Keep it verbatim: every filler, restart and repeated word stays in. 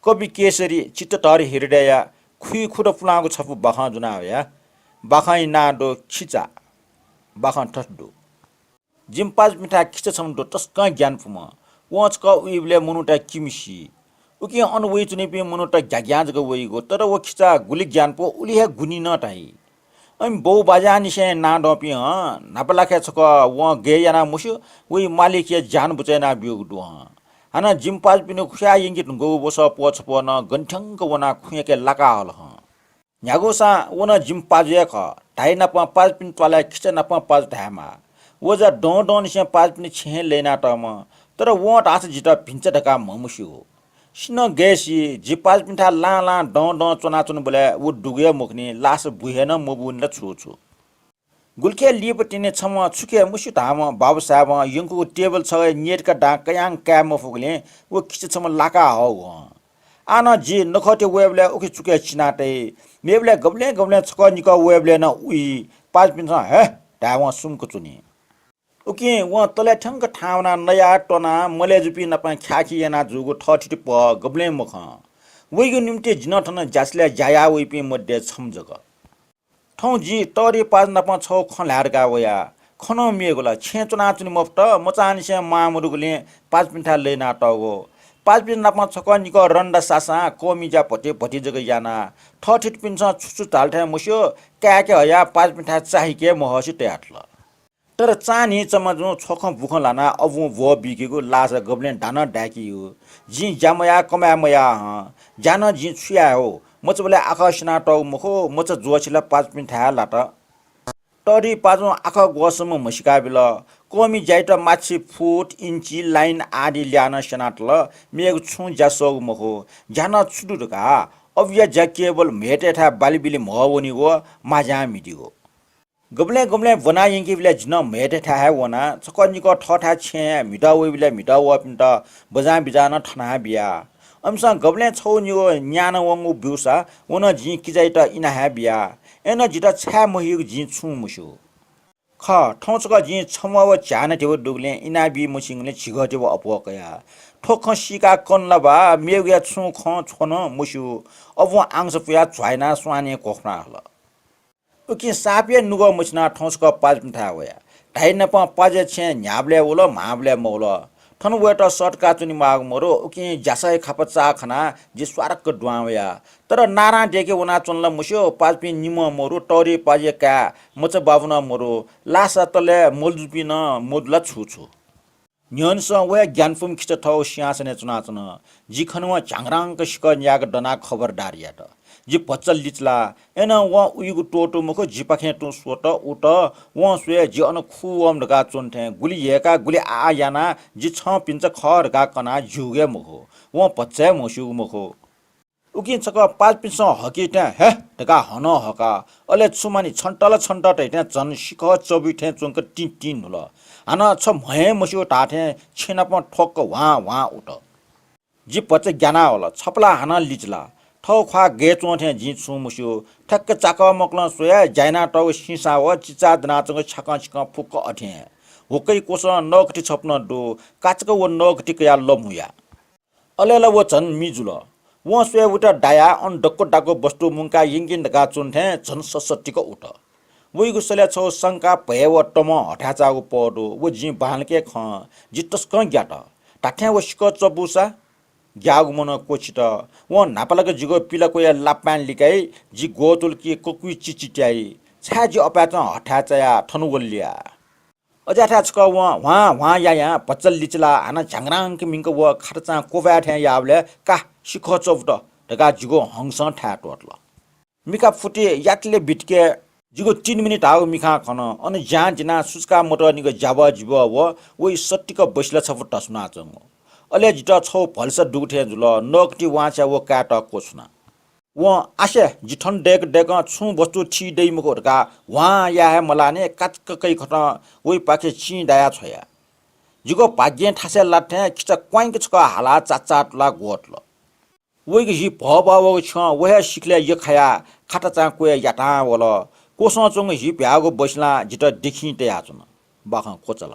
कवि केसरी चित्तधर हृदयया खुइखुदँ पुलांगु छपु बाखं ज्वना वया। बाखंया नां दु खिचा। बाखं थथे दु। जिमि पाजुपिन्थाय् खिचा छम्ह दु, तसकं ग्यानापुम्ह। वं छकः उइबलय् मनूत किमि सी। उकिं अन वइच्वनीपिं मनूत ग्याग्यां जक वइगु, तर व खिचा गुलि ग्यानापु उलि हे गुनी नं धाइ। अन बौ बाज्यानिसें नां दंपिं हं न्हापालाखे छकः वं गय् यानाः मस्यू, वइ मालिकया ज्यान बुचा यानाब्यूगु दु हं। हानं जिमि पाजुपिनि खुयाः यंके धुंकूगु वसः प्वः छप्वः नं गन थ्यंक वनाः खुँयाके लाका हल हं। न्ह्यागुसां व नं जिमि पाजु हे खः। धाइ नापं पाजुपिनि त्वालय् खिचा नापं पाजु धायेमाः। व जा दँ दंनिसें पाजुपिनि छेँय् हे लय्‌नातःम्ह, तर वं धाःसा जितः भिंचा धकाः म्हमस्यूगु। सिन्हः गय् सी, जि पाजुपिन्थाय् लां लां दँ दं च्वनाच्वनाबलय् व दुगु हे मखुनि, लासा बुँ हे नं मबूनि ला छु छु। गुलिखे लिपा तिनि छम्ह छु खः मस्यू धाःम्ह बाबुसाहेबं यंकूगु टेबल छगः न्यय्‌तका दां कयां काये मफुगुलिं व खिचा छम्ह लाका हःगु हं। आः नं जि नखःते वयेबलय् उखे चुखे चिना तइ। मेबलय् गबलें गबलें छकः निकः वयेबलय् नं उइ। पाजुपिन्सं हे धायेवं सुम्क च्वनी। उकिं वं तलय् थ्यंक थाहां वनाः नयाः त्वनाः मलय् जूपिं नाप ख्याःखी याना जूगु थःथिति पह गबलें मखं। वइगु निंतिं जि नं थन ज्यासलय् ज्या याः वइपिं मध्ये छम्ह जक। थौं जि तःधि पाजु नाप छगू खँ ल्हाये धकाः वया। खँ नं मेगु ला, छेँय् च्वनाच्वने मफुत, मचांनिसें म्वाः मदुगुलिं पाजुपिन्थाय् लय्‌नातःगु। पाजुपिं नाप छकः निकः रन्दा सासां कःमि ज्या भति भति जक यानाः थःथितिपिन्सं छु छु धाल थें मस्यू, काय्‌के हयाः पाजुपिन्थाय् चाहिके महसि तयातल। तर चान्हि चमाजुं छ्वखँ बुखँ ल्हानाः अबुं ब्वः बीकेगु, लासा गबलें दां नं दाय्‌केगु। जिं ज्या मयाः कमाय् मयाः हं। ज्या नं जिं छु याये हो? मचाबलय् आखः स्यनातःगु मखु, मचा ज्वःछि ला पाजुपिन्थाय् हे लात। तःधि पाजुं आखः ग्वःसम्म म्हसीका बिल। कःमि ज्याइत माछिया फुट, इन्ची, लाइन आदि ल्याः नं स्यनातल। मेगु छुं ज्या सःगु मखु। ज्या नं छु दु धकाः अबुया ज्या केवल म्हय्‌तय्‌थाय् बाली बिली म्हः वनीगु, माज्यां मिदीगु। गबलें गबलें ब्वना यंकेबलय् जि नं म्हय्‌तय्‌थाय् हे वना। छकः निकः थःथाय् छेँय् म्हितः वइबलय् म्हितः वःपिन्त बजां बिजां नं थना बिया। अमिसं गबलें छगू निगू न्याना वंगु ब्यूसा व नं जिं किजाइत इना हे बिया। अय्‌नं जितः छाय् महीगु जिं छुं मस्यू। खः, थौं छकः जिं छम्ह व झ्याःना धिबा दुगुलिं इनाबी मछिंगुलिं झिगः धिबा अप्वः कया। थ्व खँ सीकाः कन ला बा, मेगुया छुं खँ छ्व नं मस्यू। अबुं आंगस पुयाः झ्वाइनाः स्वानय् क्वख्वना हल। उकिं साप हे नुगः मछिनाः थौं छकः पाजुपिन्थाय् वया। धाइ नापं पाजुया छेँय् न्ह्याबलय् वल, म्हाबलय् मवल। थन वयेत सःतका च्वनेमाःगु मरु, उकिं ज्यासःया खापा चाःखनाः जि स्वारक्क दुहां वया। तर नारां दय्‌के वनाच्वन ला मस्यू, पाजुपिं निम्हं मरु, तःधि पाजुया काय् मचा बाबु नं मरु, लासा तलय् मलजुपिं नं मदु ला छु छु। न्ह्यःनेसं व हे ग्यानापुम्ह खिचा थःगु सिंहासनय् च्वनाच्वन। जि खनेवं झ्याङराङक सिकः न्यायेक दनाः खबरदार यात। जि भचा लिचिला। अय्‌नं वं उइगु त्वःतू मखु, जिपाखें तुं स्वत, उत। वं स्वये जि अन खू वःम्ह धकाः च्वन थें गुलि यय्‌काः गुलि आः यानाः जि छं भिंचा खः धकाः कनाः ज्यूगु हे मखु। वं भचा हे म्हस्यूगु मखु। उकिं छकः पाजुपिन्सं हकी थें हे धकाः हं नं हका। अले छु मानि, छन्त ला छन्त धइथें झन सिखः चबुइ थें च्वंक तिं तिं न्हुल। हानं छ म्हय् हे मस्यू धाःथें छेँ नाप थ्वक्क ह्वां ह्वां उत। जि भचा ग्याना वल। छपला हानं लिचिला। थःगु ख्वाः गय् च्वं थें जिं छुं मस्यू। ठ्याक्क चाकःमकलं स्वया ज्या यानातःगु सिंसां व चिचाः दनाच्वंगु छ्याकं छिकं फुक्क अथें। हुक्कै क्वसं नःगति छपु नं दु। काचाक्क व नःगति कयाः लँपुया। अले ला व झन मि जुल। वं स्वये उत दायाः अन दक्व दाक्व वस्तु मुंकाः यंकेन धकाः च्वन थें झन ससतिक उत। वइगु सलय् छगू संका भय व तमं हथाय् चाःगु पह दु। व जिं बांलाक खं। जि तसकं ग्यात। धात्थें व सिकः चबुसा ग्याःगु मनं क्वछित। वं न्हापालाक जिगु पिलाक्वया लापां लिकाइ, जि ग्वतुलकी ककुइ चिचित्याइ। छाय् जि अपाय्‌चं हथाय् चायाः थन वल ल्या। अज्याःथाय् छकः वं ह्वां ह्वां यायां भचा लिचिलाः हानं झ्याङराङक मिंक व खाटाचां क्वब्वाये थें याःबलय् का सिखः चबुत धकाः जिगु हंसं थाय् त्वःतल। मिखा फुति यातले बितिके जिगु तीन मिनेट धाःगु मिखां खन। अन ज्यां दिनाः सुचुका मतःनिगु ज्याबः जिबः व वइ सतिक बसिला छपु धस्वानाच्वंगु। अले जितः छगू भलसा दुगु थें जुल। नःगति वांछ्वया व कायेत क्वछुना। वं आसे, जि थन दय्‌क दय्‌कं छुं वस्तु थी दइ मखु धकाः ह्वां याये हे मलाःनि काचाक्क कइखतं वइपाखे चिं दायाः छ्वया। जिगु भाग्यं थासय् लात थें खिचा क्वाइंक छकः हालाः चाचाः तुलाः ग्वतुल। वइगु हि भःभः वःगु छ्यं व हे सिखलय् यख्खायाः खाटाचां क्वय् यातां वल। क्वसं च्वंगु हि भ्याःगु बसिलां जितः देखिं तयाच्वन। बाखं क्वचाल।